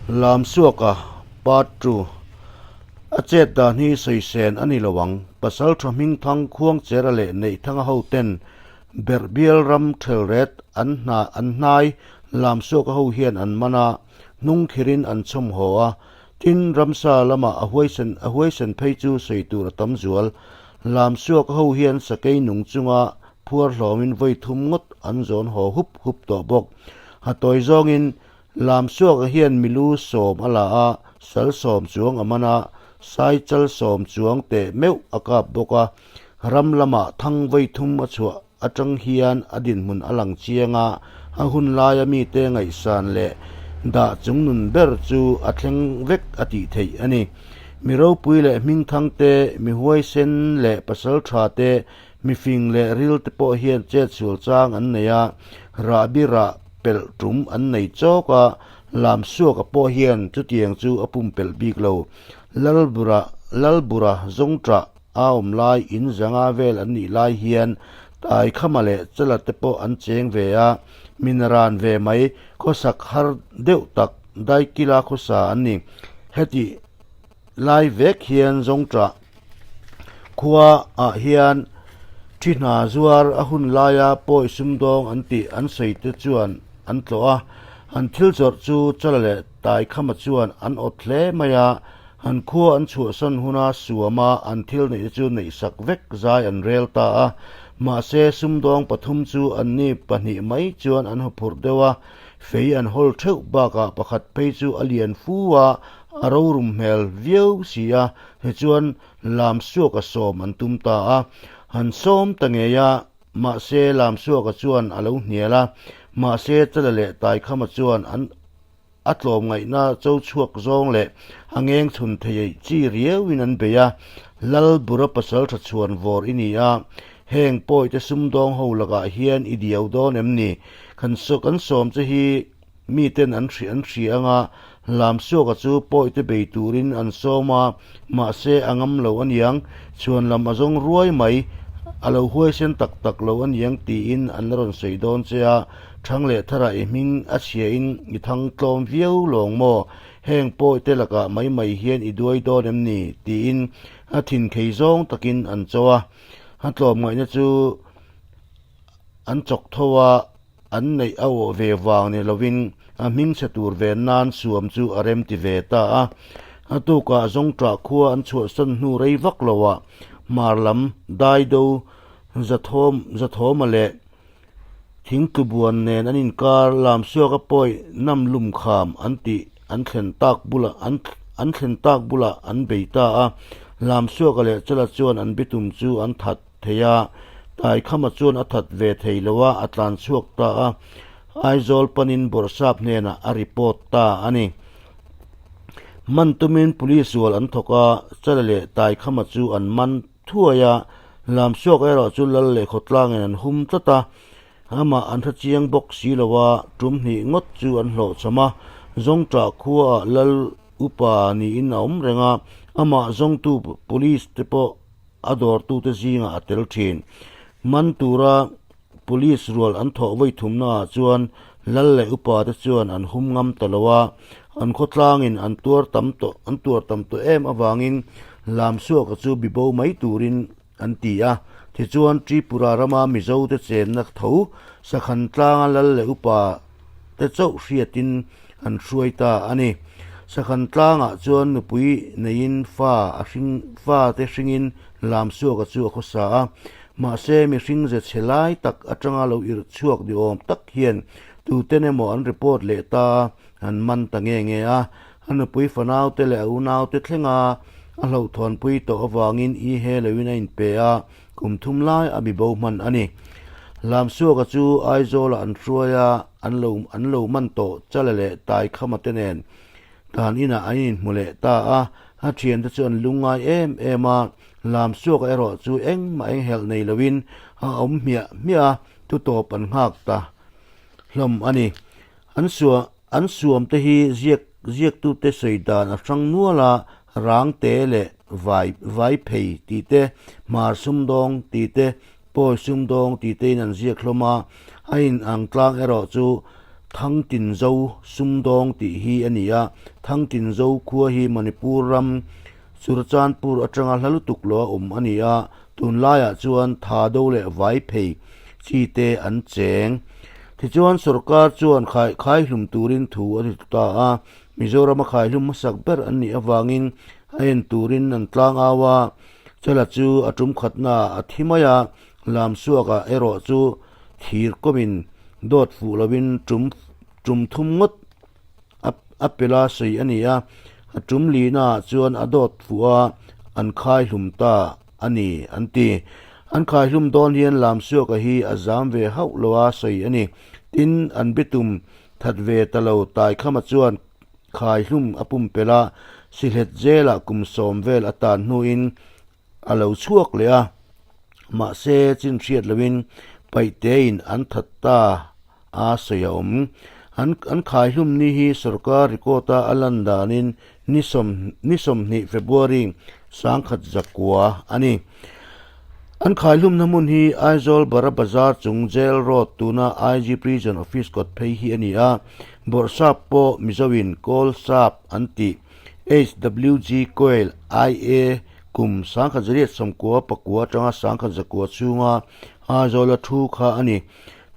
Lamsuaka, Part Two, A chet dan hi sawi sen a ni lo ang. Pasaltha Hmingthang Khuangchera leh Neihthanga hoten Berhbial ram thelret an hna an hnai Lamsuaka ho hian an man a, hnung khirin an chhawm haw a. Tin, ramsa lamah a huaisen a huaisen phei chu sawi tur a tam zual. Lamsuaka ho hian sakei nung chunga phuar hlawmin vawi thum ngawt an zawn haw hup hup tawh bawk. Ha tawi zawngin Lamsuaka hian milu sawm a la a, sal sawm chuang a man a, sai chal sawm chuang teh meuh a kap bawk a. Ram lamah thang vawi thum a chhuah atang hian a dinhmun a lang chiang a, a hun laia mite ngaihsan leh dah chungnun ber chu a thleng vek a tih theih a ni. Mi ropui leh hmingthang te, mi huaisen leh pasal tha te, mi fing leh ril te pawh hian chetsual chang an nei a, rahbi rah pelh tum an nei chawk a, Lamsuaka pawh hian chutiang chu a pumpelh bik lo. Lalbura Lalbura zawngṭah a awm lai in zanga vel an nih lai hian Taikhama leh Chala te pawh an cheng ve a, min ran ve mai khawsak har deuh tak Daikila khawsa an ni. Heti lai vek hian zawngṭah khua ah hian thi hna zuar a hun laia pawi sumdawng an tih an sawi te chuan an tlawh a, an thil zawrh chu Chala leh Taikhama chuan an awt hle mai a, an khua an chhuahsan huna suama an thil neih te chu neihsak vek zai an rel ta a, mahse sumdawng pathum chu anni pahnih mai chuan an huphurh deuh a, fei an hawl theuh bakah pakhat phei chu a lian fu a, a rorum hmel viau si a, Tichuan, Lamsuaka sawm an tum ta a. Han sawm ta ngei a, mahse Lamsuaka chuan a lo hnial a. Mahse Chala leh Taikhama chuan an a tlawmngaihna cho chhuak zawng leh a ngeng chhun thei chi riauin an bei a. Lal Bura pasal tha chhuan vawr i ni a, heng pawite sumdawng ho lakah hian i diau dawn em ni? Kan kan sawm che hi Miten an hri an hria anga Lamsuaka chu pawite bei turin an sawm a, mahse a ngam lo aniang, chhuan lam a zawng ruai mai, a lo huaisen tak tak lo aniang tiin an la rawn sawi dawn che a, Thang leh Thara i hming a chhiain i thang tlawm viau lawng maw, heng pawite lakah mai mai hian i duai dawn em ni? tiin a thin khei zawng takin an cho a, a tlawmngaihna chu an chawk tho a. An neih a awh ve vang ni lovin a hming chhe tur ve nan suam chu a rem ti ve ta a. A tukah Zawngṭah khua an chhuahsan hnu rei vak loah hmar lam Daido Zathawm Zathawma leh Thingtlubuan nen an inkar Lamsuaka pawi nam lum kham an tih an thlen tak bulah an an thlen tak bulah an bei ta a. Lamsuaka leh Chala chuan an bitum chu an that thei a, Taikhama chuan a that ve thei lo a, a tlan chhuak ta a, Aizawl panin Bawrhsap hnenah a report ta a ni. Man tumin Police rual an thawk a, Chala leh Taikhama chu an man thuai a, Lamsuak erawh chu Lal leh Khawtlangin an hum tlat a, amah an hre chiang bawk si lo a, tum hnih ngawt chu an hlawhchham a, Zawngṭah khuaah Lal upa niin a awm reng a, amah zawngtu Police te pawh a dawrtute zingah a tel thin. Man tura Police rual an thawh vawi thumnaah chuan Lal leh upate chuan an hum ngam ta lo a, an khawtlangin an tuar tam tawh an tuar tam tawh em avangin Lamsuaka chu bibo mai turin an ti a. Tichuan Tripura rama Mizote chenna tho Sakhan tlanga Lal leh upa te chauh hriatin an hruai ta a ni. Sakhan tlangah chuan nupui neiin fa a hring fa te hringin Lamsuaka chu a khawsa a. Mahse mihring ze chhe lai tak atanga lo irh chhuak ni awm tak hian tuten emaw an report leh ta a, an man ta nge nge a. A nupui fanaute leh a unaute thlenga a hlauhthawnpui tawh avangin i he loin a inpe a, Kum thum lai a mibo hman a ni. Lamsuaka chu Aizawlah an hruai a, an lo an lo man tawh Chala leh Taikhama te nen dan inah an inhmu leh ta a, a thiante chu an lungngai em em a, Lamsuaka erawh chu engmah enghelh nei loin a awm hmiah hmiah a, tutawp an nghak ta hlawm a ni. An suah an suam te hi ziak ziaktute sawi dan a hrang nual a, rang te leh vai vai phei tih te, hmar sumdawng tih te, pawi sumdawng tih te in an ziak hlawm a, a in ang tlang erawh chu Thangtinzo sumdawng tih hi a ni a. Thangtinzo khua hi Manipur ram Churachandpur atanga hla lutuk lo a awm a ni a. Tunlaiah chuan Thado leh Vaiphei chi te an cheng. Tichuan sorkar chuan khai khaihlum turin thu a ti ta a. Mizorama khaihlum hmasak ber an nih avangin a en turin an tlang au a. Chala chu a tum khatnaah a thi mai a. Lamsuakah erawh chu thir kawmin dawt fuh lovin tum tum thum ngawt a a pela sawi a ni a, a tum lihnaah chuan a dawt fuh a, an khai hlum ta a ni an ti. An khai hlum dawn hian Lamsuaka hi a zam ve hauh lo a sawi a ni. Tin, an bitum that ve ta lo Taikhama chuan khai hlum a pumpelh a, Sihlet zelah kum sawm vel a tan hnuin A lo chhuak leh a, mahse chin hriat loin paihtein an that ta a sawi a awm. An an khaihlum ni hi sorkar record a a lan danin ni sawm ni 20 February 1900 a ni. An khaihlumna hmun hi Aizawl Bara Bazar chung Jail Road tuna IG Prison Office kawt phei hi a ni a, Bawrhsap pawh Mizoin Kawl Sap an tih. HWG Coil IA kum 1999 atanga 1900 chhunga Aizawla thu kha a ni.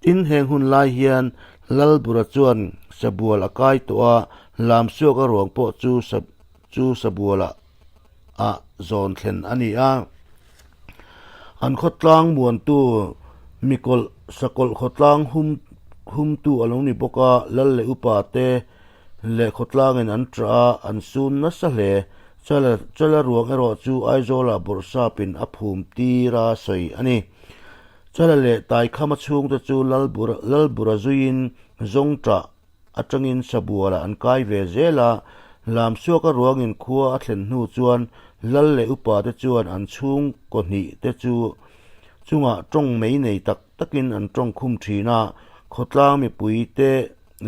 Tin, heng hun lai hian Lalbura chuan sabual a kai tawh a, Lamsuaka ruang pawh chu chu sabualah ah zawn thlen a ni a. An khawtlang muantu mikawlh sakawlh khawtlang hum humtu a lo ni bawk a, lal leh upa te leh khawtlangin an ṭah a, an sun nasa hle. Chala chala ruang erawh chu Aizawlah bawrhsapin a phum tir a sawi a ni. Chala leh Taikhama chhungte chu Lalbura Lalbura zuiin zawng ṭah atangin sabualah an kai ve zel a, Lamsuaka ruangin khua a thlen hnu chuan lal leh upa te chuan an chhung kaw hnih te chu chungah tawng mei nei tak takin an tawng khum thin a, khawtlang mipui te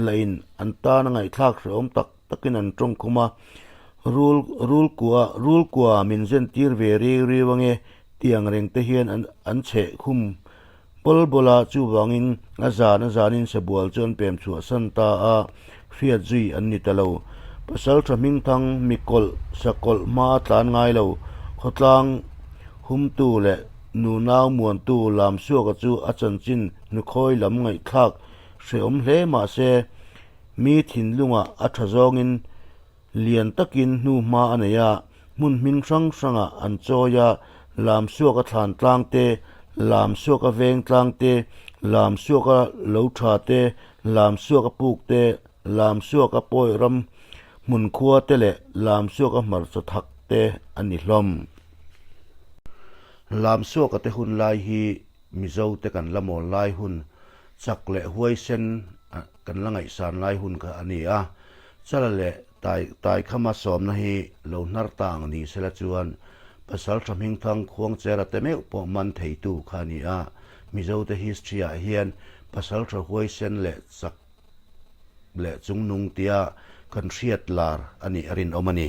lahin an tan a ngaihthlak hrehawm tak takin an tawng khum a, rul rul kua rul kua min zen tir ve riu riu ange tiang reng te hian an an chheh khum Bawl bawla chuvangin a zan a zanin sabual chu an pem chhuahsan ta a, hriat zui an ni ta lo. Pasal tha hmingthang mikawlh sakawlh hma a tlan ngai lo. Khawtlang humtu leh nunau muantu Lamsuaka chu a chanchin hnukhawi lam ngaihthlak hrehawm hle mah se, mi thinlungah a tha zawngin Lian takin hnu hma a nei a, hmun hming hrang hrangah an chawi a, Lamsuaka thlan tlang te, Lamsuaka veng tlang te, Lamsuaka lo tha te, Lamsuaka puk te, Lamsuaka pawi ram hmun khua te leh Lamsuaka hmarcha thak te a ni hlawm. Lamsuaka te hun lai hi Mizo te kan la mawl lai hun, chak leh huaisen kan la ngaihsan lai hun kha a ni a. Chala leh tai Taikhama sawmna hi lo hnar ta ang ni sela chuan Pasal tha hmingthang Khuangchera te meuh pawh man theitu kha a ni a. Mizo te history ah hian Pasal tha huaisen leh chak leh chungnung tia kan hriat lar a nih a rinawm a ni.